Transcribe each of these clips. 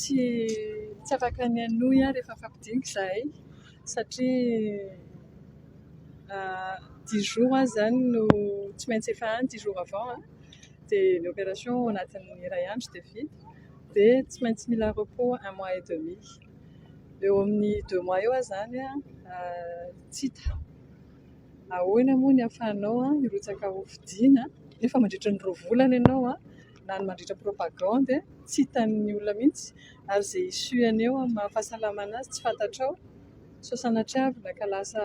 Tsy tsy afaka ny hanohy aho rehefa mifampidinika izahay satria dix jours aho izany no tsy maintsy efa any dix jours avant dia ny opération ao anatin'ny iray andro dia vita. Dia tsy maintsy mila repos un mois et demi. Eo amin'ny deux mois eo aho izany tsy hita. Ahoana moa ny ahafahanao hirotsaka hofidiana nefa mandritra ny roa volana ianao na ny mandritra propagande tsy hitan'ny olona mihitsy ary izay issue-ny eo amin'ny maha fahasalamana azy tsy fantatrao. Sao sanatriavina ka lasa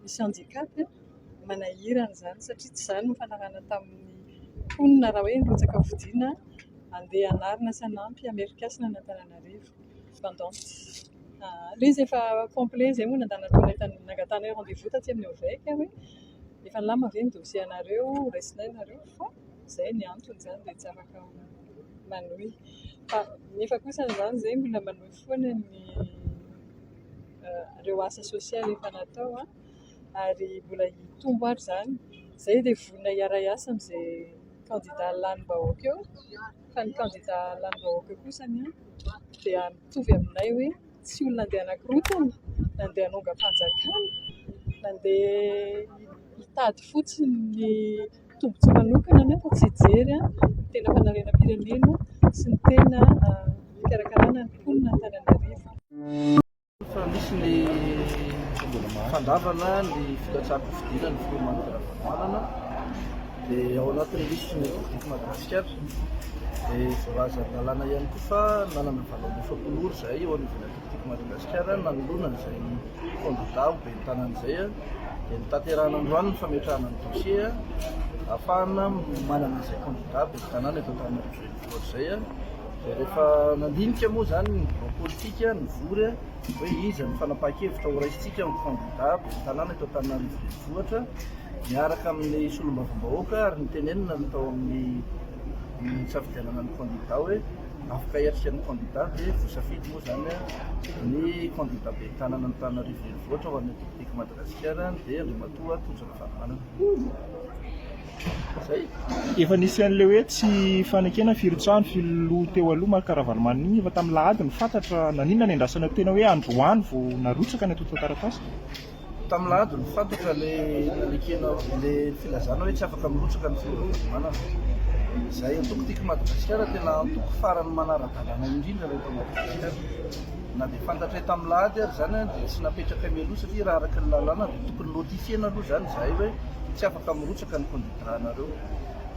misy handicap, manahirana izany satria tsy izany no nifanarahana tamin'ny mponina raha hoe nirotsaka hofidiana handeha hanarina sy hanampy hamerin-kasina an'Antananarivo. Indépendante. Ilay izy efa complet izay moa nandany nataonay nangatahanay rendez-vous taty amin'ny OVEC hoe efa nilamina ve ny dossier anareo, raisinay nareo fa izay ny antony izany dia tsy afaka manohy. Fa nefa kosa izany izay mbola manohy foana ny ireo asa sosialy efa natao ary mbola hitombo ary izany. Izay dia vonona hiara-hiasa amin'izay kandida lanim-bahoaka eo fa ny kandida lanim-bahoaka eo kosa dia mitovy aminay hoe tsy olona andeha hanakorontana, na andeha hanongam-panjakana, na andeha hitady fotsiny ny tombontsoa manokana nefa tsy hijery ny tena fanarenam-pirenena sy ny tena fikarakarana ny mponina Antananarivo. Fa misy ny fandavana ny filatsahan-kofidina ny filoha Marc Ravalomanana dia ao anatin'ny lisitry ny République Madagasikara dia voalazan'ny lalàna ihany koa fa nanana 48 ora izahay eo anivon'ny antoko Tiako Madagasikara nanoloana an'izay kandida ho ben'ny tanàna izay dia notanterahina androany ny fametrahana ny dossier ahafahana manana izay kandida ben'ny tanàna eto Antananarivo Renivohitra izay. Dia rehefa nandinika moa izany ny birao politika nivory hoe iza ny fanapahan-kevitra ho raisintsika amin'ny kandida ben'ny tanàna eto Antananarivo Renivohitra miaraka amin'ny solombavambahoaka ary nitenenina ny tao amin'ny nisafidianana ny kandida hoe afaka hiatrika ny kandida dia voasafidy moa izany ny kandida ben'ny tanàna Antananarivo Renivohitra ho an'ny antoko Tiako Madagasikara dia Andriamatoa Tojo Ravalomanana. Zay. Efa nisy an'ilay hoe tsy fanekena ny firotsahan'ny filoha teo aloha Marc Ravalomanana iny efa tamin'ny lahady no fantatra, naninona niandrasana tena hoe androany vao narotsaka ny antontan-taratasy? Tamin'ny lahady no fantatra ilay nanekena ilay filazana hoe tsy afaka mirotsaka ny filoha Ravalomanana. Izay antoko Tiako Madagasikara tena antoko farany manara-dalàna indrindra raha eto Madagasikara. Na dia fantatray tamin'ny lahady ary izany dia tsy napetrakay mialoha satria raha araka ny lalàna dia tokony notifier-na aloha izany izahay hoe tsy afaka mirotsaka ny candidat nareo.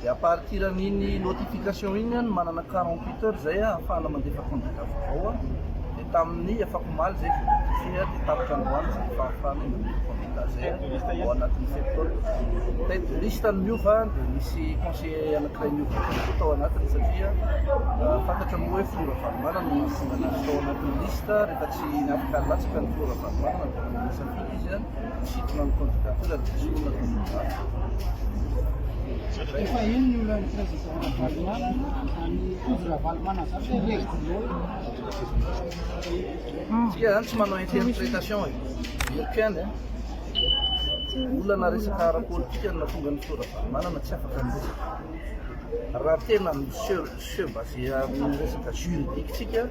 Dia à partir an'iny notification iny no manana 48 heures zay ahafahana mandefa candidat vaovao. Dia tamin'ny afakomaly zay vao notifier dia tapitra androany zay fahafahana mandefa candidat zay ao anatin'ny fe-potoana. Tête de liste no miova dia nisy conseiller anankiray niova koa tao anatiny satria fantatra moa hoe filoha Ravalomanana no nahatonga anazy tao anatin'ny liste rehefa tsy afaka nilatsaka ny filoha Ravalomanana dia nanana safidy izy Nisintona ny candidature dia soloina candidat. Efa ino ny olan'ny président Ravalomanana any Tojo Ravalomanana zany hoe réglo. Tsika zany tsy manao interprétation e. Veriko ihany e. Olana resaka ara-politika no nahatonga ny filoha Ravalomanana tsy afaka niresaka. Raha tena mi-se se baser amin'ny resaka juridique tsika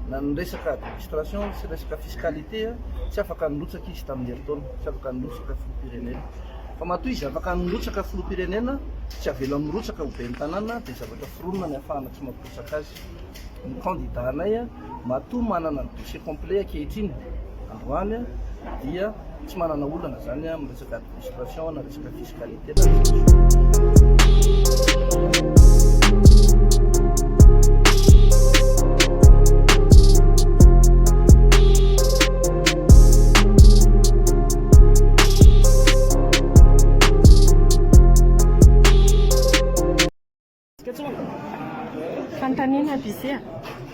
na ny resaka administration sy resaka fiscalité tsy afaka nirotsaka izy tamin'ny herintaona, tsy afaka nirotsaka filoham-pirenena. Fa matoa izy afaka nirotsaka filoham-pirenena, tsy avela mirotsaka ho ben'ny tanàna dia zavatra foronina ny ahafahana tsy mampirotsaka azy. Ny candidat anay matoa manana ny dossier complet ankehitriny androany dia tsy manana olana izany amin'ny resaka administration na resaka fiscalité na resaka Fanontaniana Bise a.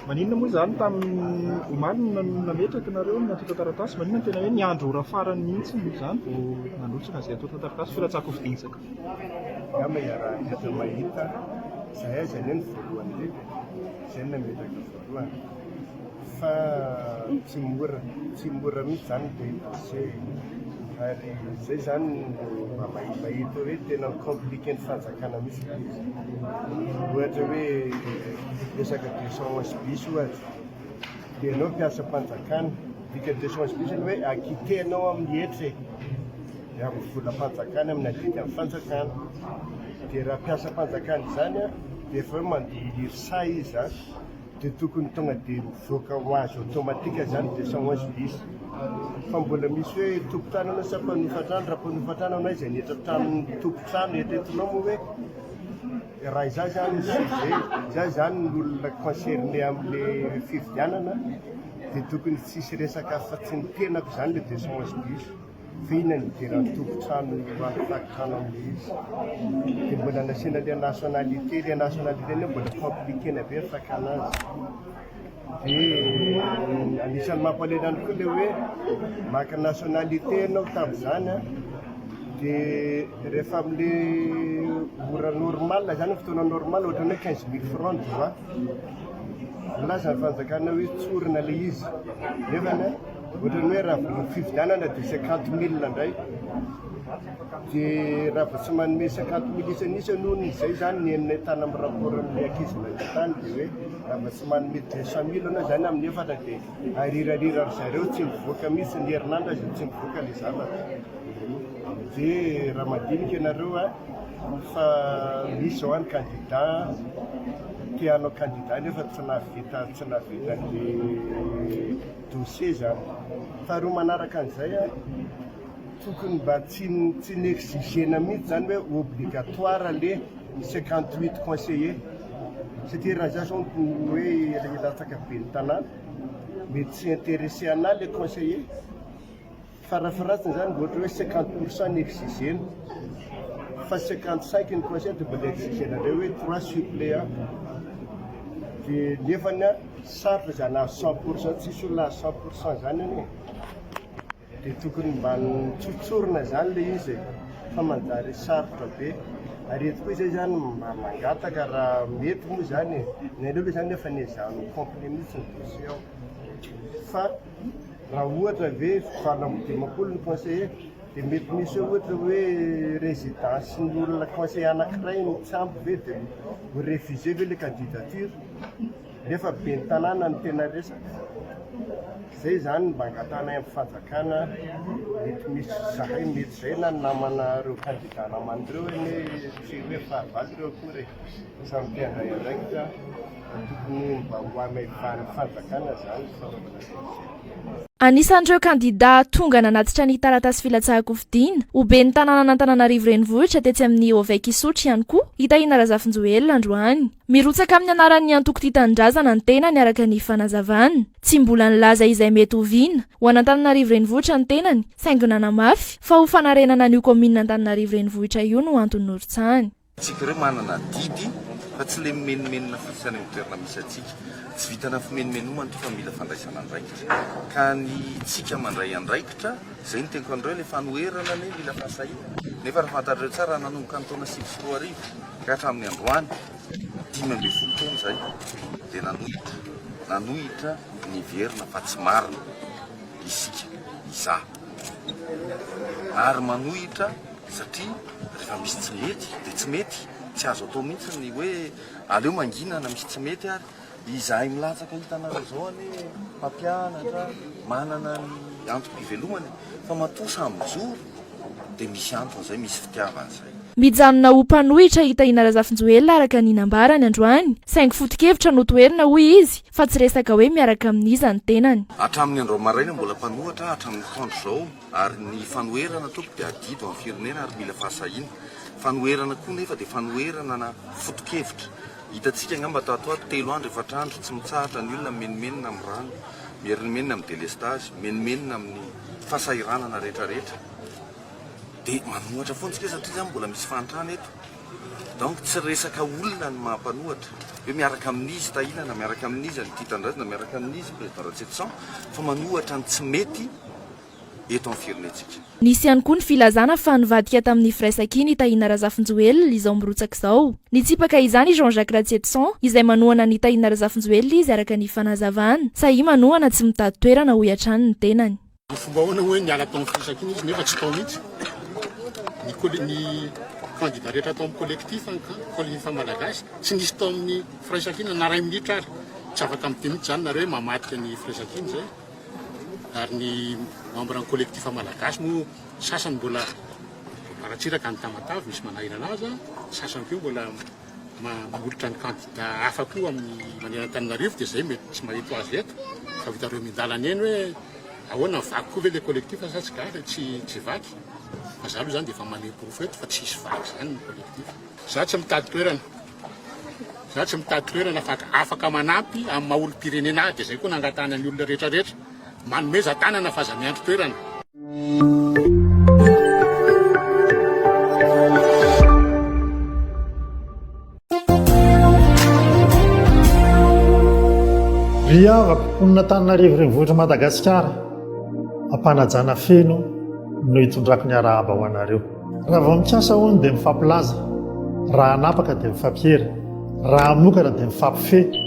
Maninona moa izany tamin'ny omaly no nametraka nareo ny antontan-taratasy? Maninona no tena hoe niandry ora farany mihitsy izany vao nandrotsaka izay antontan-taratasy filatsahan-kofidina izay? Angamba iarahantsika mahita, izahay aza anie no voalohany indrindra, izay no nametraka voalohany. Fa tsy mora, tsy mora mihitsy izany ilay dossier. Ary izay izany no mba mahita hoe tena mi-compliquer ny fanjakana mihitsy ilay izy. Ohatra hoe resaka 211 bis ohatra, dia ianao mpiasam-panjakana, dikany 211 bis ny hoe acquitter anao amin'ny hetra e, dia amin'ny volam-panjakana, amin'ny adidy amin'ny fanjakana. Dia raha mpiasam-panjakana izany an, dia efa hoe mandeha IRSA izy an. Dia tokony tonga dia mivoaka ho azy automatique zany 211 bis. Fa mbola misy hoe tompon-trano anao sa mpanofa trano, raha mpanofa trano anao izay nety tamin'ny tompon-trano eritreretinao moa hoe raha izaho zany ny sujet, izaho zany ny olona concerné amin'le fifidianana dia tokony tsisy resaka afa-tsy ny tenako zany le 211 bis. Fa inona no idiran'ny tompon-trano manofaky trano amin'ilay izy? Dia mbola nasiana ilay nationalité, ilay nationalité anie mbola compliqué-na be ny fakana azy. Dia anisan'ny mampalahelo ihany koa ilay hoe maka nationalité ianao tamin'izany an, dia rehefa amin'ilay ora normal izany, fotoana normal ohatran'ny hoe 15 000 francs ny droit. Milaza ny fanjakana hoe tsorina ilay izy, nefany an, Ohatran'ny hoe raha vao fifidianana dia 50 mille indray. Dia raha vao tsy manome 50 mille isan'isany hono izay izany ny henonay tany amin'ny rapport amin'ilay ankizy nandeha tany dia hoe raha vao tsy manome 200 mille anao izany amin'ny efatra dia arirarira ry zareo tsy mivoaka mihitsy ny herinandro aza tsy mivoaka ilay zavatra. Dia raha madinika ianareo a, fa misy izao any candidat te hanao candidat nefa tsy nahavita tsy nahavita an'ilay dossier zany. Faharoa manaraka an'izay a, tokony mba tsy tsy ni-exiger-na mihitsy zany hoe obligatoire le 58 conseillers satria raha za zao no hoe hilatsaka ben'ny tanàna, mety tsy intéressé anah le conseiller. Farafaharatsiny zany mba ohatra hoe 50 pourcent ny exiger-na fa 55 ny conseil dia mbola exiger-na indray hoe trois suppléants dia nefany a sarotra izany azo 100 pourcent, tsisy olona azo 100 pourcent zany anie dia tokony mba tsotsorina zany le izy e fa manjary sarotra be. Ary eto koa izay zany mba mangataka raha mety moa zany e, ny aleo aloha zany efa nezahana ho complet mihitsy ny dossier ao fa Raha ohatra ve 58 ny conseiller dia mety misy hoe ohatra hoe résidence ny olona conseiller anankiray no tsy ampy ve dia ho refuser ve le candidature nefa ben'ny tanàna no tena resaka. Zay zany mba angatahanay amin'ny fanjakana mety misy zahay mety zay na ny namana ireo candidat namana ireo anie tsy hoe fahavalo ireo akory e, fa samy te handray andraikitra. Tokony mba ho hamaivanin'ny fanjakana izany ny fanaovana dossier. Anisan'ireo kandidà tonga nanatitra ny taratasy filatsahan-kofidina ho ben'ny tanànan'Antananarivo Renivohitra tetsy amin'ny Ovec Isotry ihany koa i Tahina Razafinjoelina androany. Mirotsaka amin'ny anaran'ny antoko Tia Tanindrazana ny tenany araka ny fanazavana. Tsy mbola nilaza izay mety ho vina ho an'Antananarivo Renivohitra ny tenany saingy nanamafy fa ho fanarenana an'io kaominina Antananarivo Renivohitra io no antony norotsahany. Tsika ireo manana adidy fa tsy le mimenomenona fotsiny any amin'ny toerana misy antsika. Tsy vitana fimenomenomana ity fa mila fandraisana andraikitra. Ka ny tsika mandray andraikitra, zay no teniko anareo, le fanoherana anie mila fahasahiana. Nefa raha fantatrareo tsara raha nanomboka ny taona 2009 ka hatramin'ny androany, 15 taona izay, dia nanohitra, nanohitra niverina fa tsy marina isika, izaho. Ary manohitra Satria rehefa misy tsy mety dia tsy mety, tsy azo atao mihitsy ny hoe aleo mangina na misy tsy mety ary. Izahay milatsaka hitanareo izao anie mpampianatra, manana ny antom-pivelomana e, fa matoa samy mijoro dia misy antony izay, misy fitiavana izay. Mijanona ho mpanohitra i Tahina Razafinjoelina araka ny nambarany androany, saingy foto-kevitra no toherina hoy izy fa tsy resaka hoe miaraka amin'iza ny tenany. Hatramin'ny androany maraina mbola mpanohitra hatramin'ny atoandro izao. Ary ny fanoherana tompoko dia adidy ho an'ny firenena ary mila fahasahiana. Fanoherana koa nefa dia fanoherana na foto-kevitra. Hitantsika angamba tato ato telo andro efatra andro tsy mitsahatra ny olona mimenomenona amin'ny rano, mimenomenona amin'ny delestazy, mimenomenona amin'ny fahasahiranana rehetra rehetra. Dia manohatra foana tsika satria zany mbola misy fahantrana eto. Donc tsy resaka olona ny maha mpanohatra. Hoe miaraka amin'izy Tahina na miaraka amin'iza ny Tia Tanindrazana na miaraka amin'izy Président Ratsietison fa manohatra ny tsy mety eto amin'ny firenentsika. Nisy ihany koa ny filazana fa nivadika tamin'ny firaisankina i Tahina Razafinjoelina izao mirotsaka izao. Nitsipaka izany i Jean Jacques Ratsietison izay manohana an'i Tahina Razafinjoelina izy araka ny fanazavana. Sahia manohana tsy mitady toerana hoy hatrany ny tenany. Ny fomba ahoana hoe niala tao amin'ny firaisankina izy nefa tsy tao mihitsy? Ny colle- ny candidat rehetra tao amin'ny collectif, ny collectif malagasy, tsy nisy tao amin'ny firaisankina na iray minitra ary. Tsy afaka miteny mihitsy izany nareo hoe mamadika ny firaisankina izay. Ary ny membre ny collectif malagasy moa sasany mbola Ratsiraka any Tamatave misy manahirana azy, sasany koa mbola manolotra ny candidat hafa koa amin'ny manerana Antananarivo dia izay mety tsy mahita azy eto fa hitanareo miandalana eny hoe ahoana vaky koa ve le collectif sa tsy gaga tsy tsy vaky fa za aloha zany dia efa maneho porofo eto fa tsisy vaky zany ny collectif. Za tsy mitady toerana, za tsy mitady toerana fa afaka manampy amin'ny maha olom-pirenena ahy dia zay koa nangatahana ny olona rehetra rehetra manomeza tanana fa aza miandry toerana. Ry havako, mponin'Antananarivo renivohitr'i Madagasikara, am-panajana feno no itondrako ny arahaba ho anareo. Raha vao mikasa hono dia mifampilaza, raha hanapaka dia mifampiera, raha hamokatra dia mifampifehy,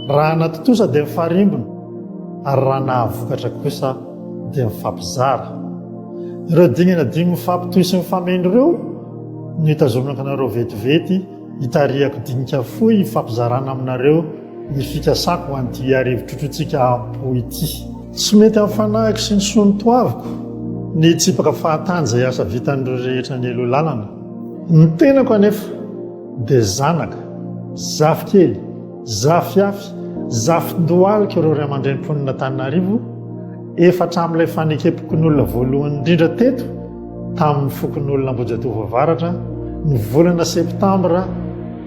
raha hanatontosa dia mifarimbona, ary raha nahavokatra kosa dia mifampizara. Ireo dingana dimy mifampitohy sy mifameno ireo no hitazomako anareo vetivety hitarihako dinika fohy hifampizarana aminareo ny fikasako ho an'ity Iarivo trotrotsika am-po ity. Tsy mety amin'ny fanahiko sy ny soa notoaviko ny hitsipaka fahatany izay asa vitan'ireo rehetra nialoha lalana. Ny tenako anefa dia zanaka, zafikely, zafiafy, zafindohalika ireo ray aman-dreny mponin'Antananarivo efa hatramin'ilay fanekem-pokonolona voalohany indrindra teto tamin'ny fokonolona Ambohijatovo Avaratra ny volana septambra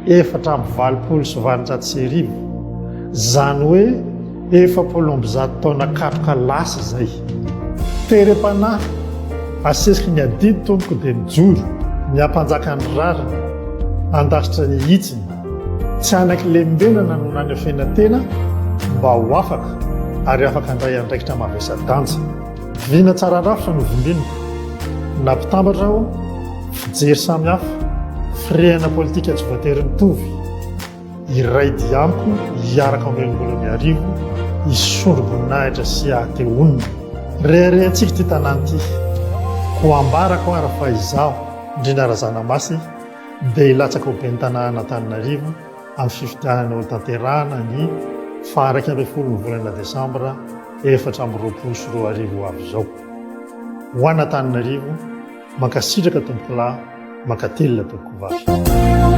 1884, izany hoe 140 taona katroka lasa izay. Terem-panahy, asesiky ny adidy tompoko dia mijoro, ny hampanjaka ny rariny, handasitra ny hitsiny, tsy hanaky lembenana no nanefena tena mba ho afaka ary afaka handray andraikitra mavesa-danja. Vina tsara rafitra no vimbiniko. Nampitambatra aho, fijery samy hafa, firehana politika tsy voatery mitovy. Iray dia amiko hiaraka hamelom-bolon'Iarivo, hisondro-boninahitra sy hahate honina. Reharehantsika ity tanàna ity. Koa ambarako ary fa izaho, Ndrina Razanamasy, dia hilatsaka ho ben'ny tanànan'Antananarivo amin'ny fifidianana hotanterahana ny faha 11 ny volana desambra 2024 ho avy izao. Ho an'Antananarivo, mankasitraka tompokolahy, mankatelina tompokovavy.